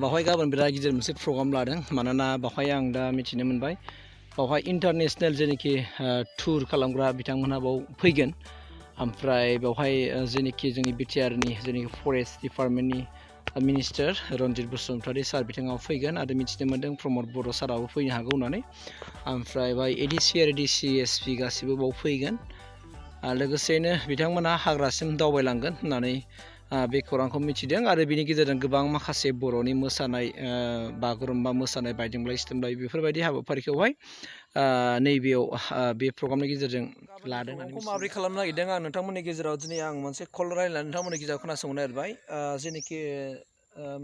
बावहाय गाबोन बिराद गिदिर मोनसे प्रग्राम लादों मानोना बावहाय आं दा मिथिनो मोनबाय बावहाय इन्टारनेशनेल जेनेखि टुर खालामग्रा बिथांमोनहा बाव फैगोन ओमफ्राय बावहाय जेनेखि जोंनि बिटिआरनि जेनेखि फरेस्ट डिपार्टमेन्टनि मिनिस्टार रनजित बसुमतारी सार बिथाङा फैगोन आरो मिथिनो मोन्दों प्रमद बर' साराबो फैनो हागौ होननानै ओमफ्राय बाय एडिसि आरो डिसिएसपि गासिबो बाव फैगोन लोगोसेनो बिथांमोनहा हाग्रासिम दावबायलांगोन होननानै बे खौरांखौ मिथिदों आरो बिनि गेजेरजों गोबां माखासे बर'नि मोसानाय बागुरुम्बा मोसानाय बायदेमलाय सिदेमलाय बेफोरबायदि हाबाफारिखौहाय नैबेयाव बे प्रग्रामनि गेजेरजों लादों होननानै माबोरै खालामनो नागिरदों आं नोंथांमोननि गेजेराव दिनै आं मोनसे कल रायलायनानै नोंथांमोननि गेजेराव खोनासंनो नागिरबाय जेनेखि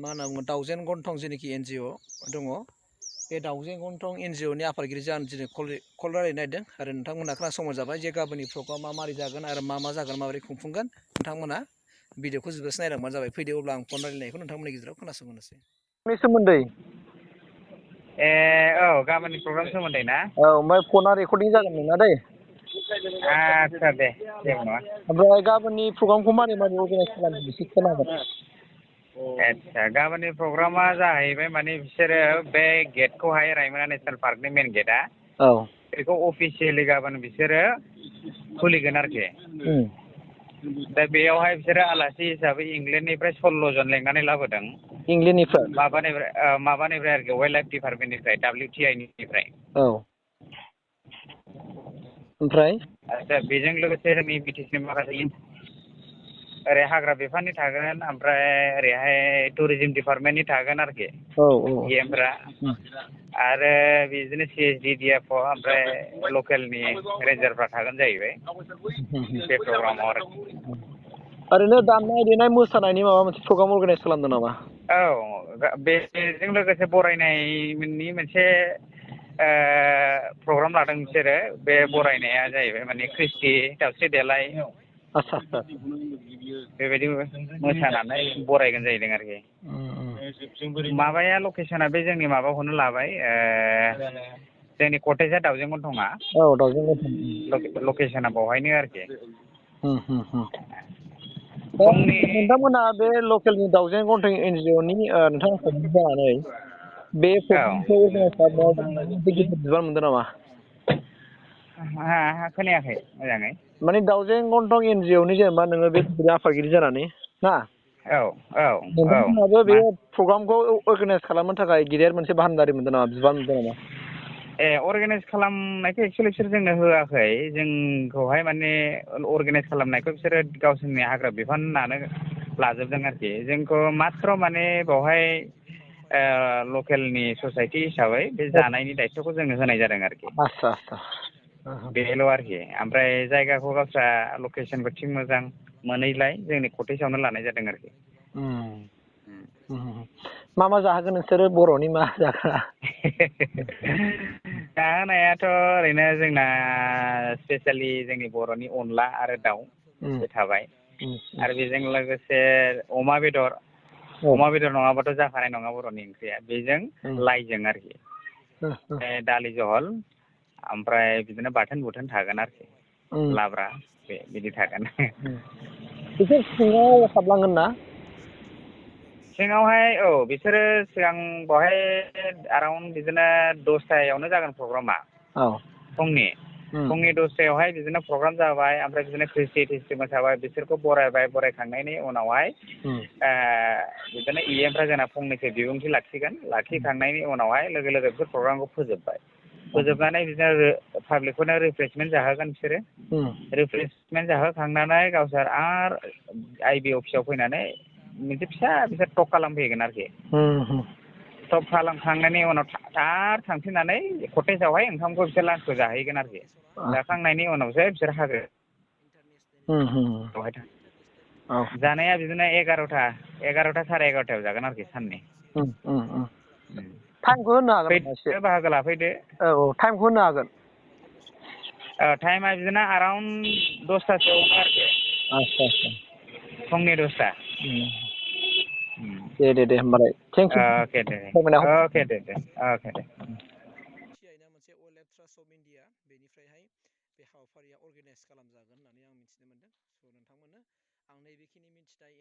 मा होनना बुङो दाउजेन गन्थं जेनेखि एनजिअ दङ बे दाउजेन गन्थं एनजिअनि आफादगिरिजों आं दिनै कल रायलायनो नागिरदों आरो नोंथांमोनहा खोनासंनो जाबाय जे गाबोननि प्रग्रामा मारै जागोन आरो मा जागोन माबोरै खुंफुंगोन नोंथांमोना भिडिअखौ जोबजासे नायलांबानो जाबाय फैदो अब्ला आं फन रायलायनायखौ नोंथांमोननि गेजेराव खोनासंहोनोसै सोमोन्दै औ गाबोननि प्रग्राम सोमोन्दै ना औ ओमफ्राय फना रेकर्डिं जागोन नोंना दै आदसा दे जेबो नङा ओमफ्राय गाबोननि प्रग्रामखौ मारै अर्गानाइज खालामदों एसे खोनागोन आदसा गाबोननि प्रग्रामा जाहैबाय माने बिसोरो बे गेटखौहाय रायमना नेसनेल पार्कनि मेन गेटआ औ बेखौ अफिसियेलि गाबोन बिसोरो खुलिगोन आरोखि दा बेयावहाय बिसोरो आलासि हिसाबै इंलेन्डनिफ्राय 16 जन लेंनानै लाबोदों इंलेन्डनिफ्राय माबानिफ्राय आरोखि वाइल्ड लाइफ डिपार्टमेन्टनिफ्राय WTIनिफ्राय औ ओमफ्राय आदसा बेजों लोगोसे जोंनि बिटिसिनि माखासे ओरै हाग्रा बिफाननि थागोन ओमफ्राय ओरैहाय टुरिजिम डिपार्टमेन्टनि थागोन आरोखि EMफ्रा आरो बिदिनो CSD DFO ओमफ्राय लकेलनि रेन्जारफ्रा थागोन जाहैबाय बे प्रग्रामाव आरो ओरैनो दामनाय देनाय मोसानायनि माबा मोनसे प्रग्राम अर्गानाइज खालामदों नामा औ बेजों लोगोसे बरायनायनि मोनसे प्रग्राम लादों बिसोरो बे बरायनाया जाहैबाय माने ख्रिस्टि दावस्रि देलाय आदसा बेबायदि मोसानानै बरायगोन जाहैदों आरोखि माबाया लकेसना बे जोंनि माबाखौनो लाबाय जोंनि कटेजआ दाउजेन गन्थङा औ दाउजेन गन्थं लकेसना बेवहायनो आरोखि नोंथांमोना बे लकेलनि दाउजेन गन्थं NGOनि नोंथाङा जानानै बे प्रग्रामखौ अर्गानाइज खालामनायाव बिबान मोनदों नामा खोनायाखै मोजाङै माने दाउजेन गन्थं NGOनि जेनेबा नोङो बे आफादगिरि जानानै ना नोंथांमोनहाबो बे प्रग्रामखौ अर्गानाइज खालामनो थाखाय गिदिर मोनसे बाहानदारि मोनदों नामा बिबान मोनदों नामा अर्गानाइज खालामनायखौ एक्सुवेलि बिसोर जोंनो होआखै जोंखौहाय माने अर्गानाइज खालामनायखौ बिसोरो गावसोरनि हाग्रा बिफान होननानै लाजोबदों आरोखि जोंखौ माथ्र माने बेवहाय लकेलनि ससाइटि हिसाबै बे जानायनि दायथ'खौ जोंनो होनाय जादों आरोखि बेल' आरोखि ओमफ्राय जायगाखौ गावस्रा लकेसनबो थिग मोजां मोनैलाय जोंनि कटेजआवनो लानाय जादों आरोखि मा जाहोगोन नोंसोरो बर'नि मा जाग्रा जाहोनायाथ' ओरैनो जोंना स्पेसियेलि जोंनि बर'नि अनला आरो दाउ बे थाबाय आरो बेजों लोगोसे अमा बेदर नङाबाथ' जाखानाय नङा बर'नि ओंख्रिया बेजों लाइजों आरोखि दालि जहल ओमफ्राय बिदिनो बाथोन बुथोन थागोन आरोखि लाब्रा बिदि थागोन बिसोर सिङाव हाबलांगोन ना सिङावहाय बिसोरो सिगां बेवहाय एराउन्ड बिदिनो 10टायावनो जागोन प्रग्रामा फुंनि 10टायावहाय बिदिनो प्रग्राम जाबाय ओमफ्राय बिदिनो ख्रिस्टि मोसाबाय बिसोरखौ बरायखांनायनि उनावहाय बिदिनो EMफ्रा जोंना फंनैसो बिबुंथि लाखिखांनायनि उनावहाय लोगो बिसोर प्रग्रामखौ फोजोबनानै बिदिनो पाब्लिकफोरनो रिफ्रेसमेन्ट जाहोगोन बिसोरो रिफ्रेसमेन्ट जाहोखांनानै गावसोर आरो IB अफिसाव फैनानै मोनसे फिसा बिसोर टक खालामफैगोन आरोखि स्टप खालामखांनायनि उनाव आरो थांफिननानै कटेजावहाय ओंखामखौ बिसोर लान्चखौ जाहैगोन आरोखि जाखांनायनि उनावसो बिसोर हागोन जानाया बिदिनो 11ता साराय 11तायाव जागोन आरोखि साननि टाइमखौ होनो हागोन फैदो बाहागो लाफैदो औ टाइमखौ होनो हागोन टाइमा बिदिनो एराउन्ड 10तासोआवनो आरोखि आदसा फुंनि 10ता दे होमबालाय थेंक इउ अके दे मोनसे अल ट्रास्ट अफ इन्डिया बेनिफ्रायहाय बे हाबाफारिया अर्गानाइज खालामजागोन होननानै आं मिथिनो मोनदों स' नोंथांमोननो आं नैबेखिनि मिथिनाय